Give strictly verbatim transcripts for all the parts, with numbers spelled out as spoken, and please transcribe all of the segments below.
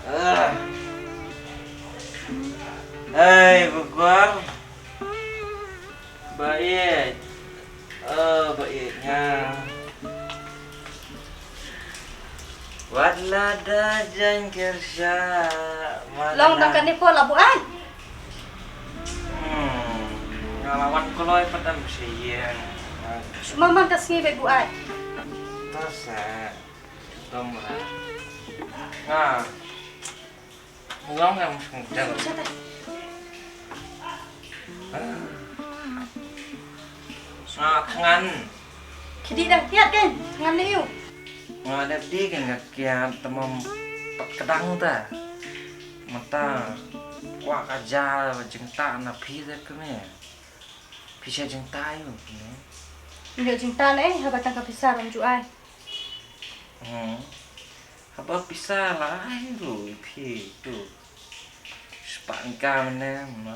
Ah. Hei, Bogor. Ba ïeit. Oh, ba ïeit nga. Wat la da jaiñ kyrsha. Long tang kane por la buaid. Hmm. Nga la wan kloi pat dang sha ïing. Shu man man ka sngi ba buaid. To sa. Dom ra. Nga. Long em sngewdang. Nga thngan. Ki dei dang kiad kan? Thngan ne ïu. Nga dep dei kan ka kiad, te mom pat kdang ta. Mynta kwah ka jia jingtah na phi te kane. Phi sha jingtah ïu kane. Ïoh jingtah ne, haba tang ka pisa ram ju ai. Hmm. Haba pisa la ai ruh ïa phi tu. Spah tyngka mynne ma.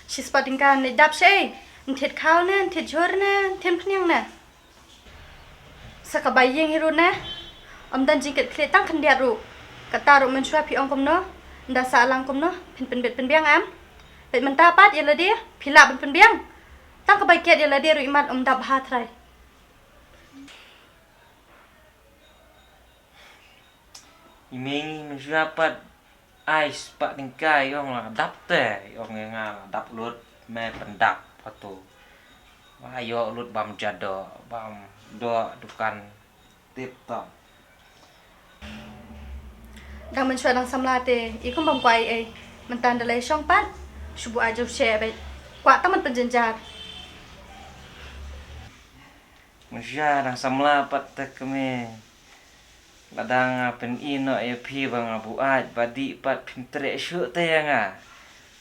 Shi spah tyngka ne dap shi. Nthied khaw ne, nthied jhur ne, nthied phniang ne. Sa ka bai ïing hi ruh ne. Ym don jingkit khlieh tang khyndiat ruh. Kata ruh mynshuwa phi ong kumno. Ynda sah lang kumno phin pynbit pynbiang em. Peit mynta pat ïa lade phi lah ban pynbiang. Tang ka bai kiad ïa lade ruh imat ym dap bha trai. I mei ngi mynshuwa pat ai spah tyngka i ong la dap te, i ong ïa nga la dap lut, me pyndap patu. Ba ïoh lut bam ja doh, bam doh dukan tip top. Dang mynshuwa dang samla te i kum bam kwah ei ei. Mynta da lei shong pat shu buaid jong she beit. Kwah tang ban pynjynjar. Mynshuwa dang samla pat te kmie. Lada nga pyni noh ïa phi ba nga buaid ba dih pat phin treh shuh te ïa nga.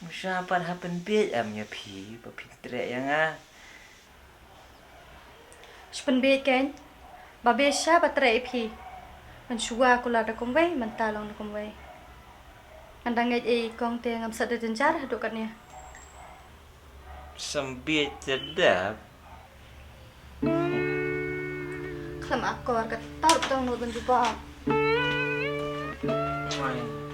Mynshuwa pat ha pynbieit em ïa phi ba phin treh ïa nga. Shu pynbieit kein ba bieit sha ba treh ïa phi. Mynshuwa kular da kumwei, mynta long da kumwei. Ngan dang ngeit ei kong te ngam sa da jynjar haduh katne. Sam bieit te dap. Khlem akor ka tar tang nud ban jubab. Mai.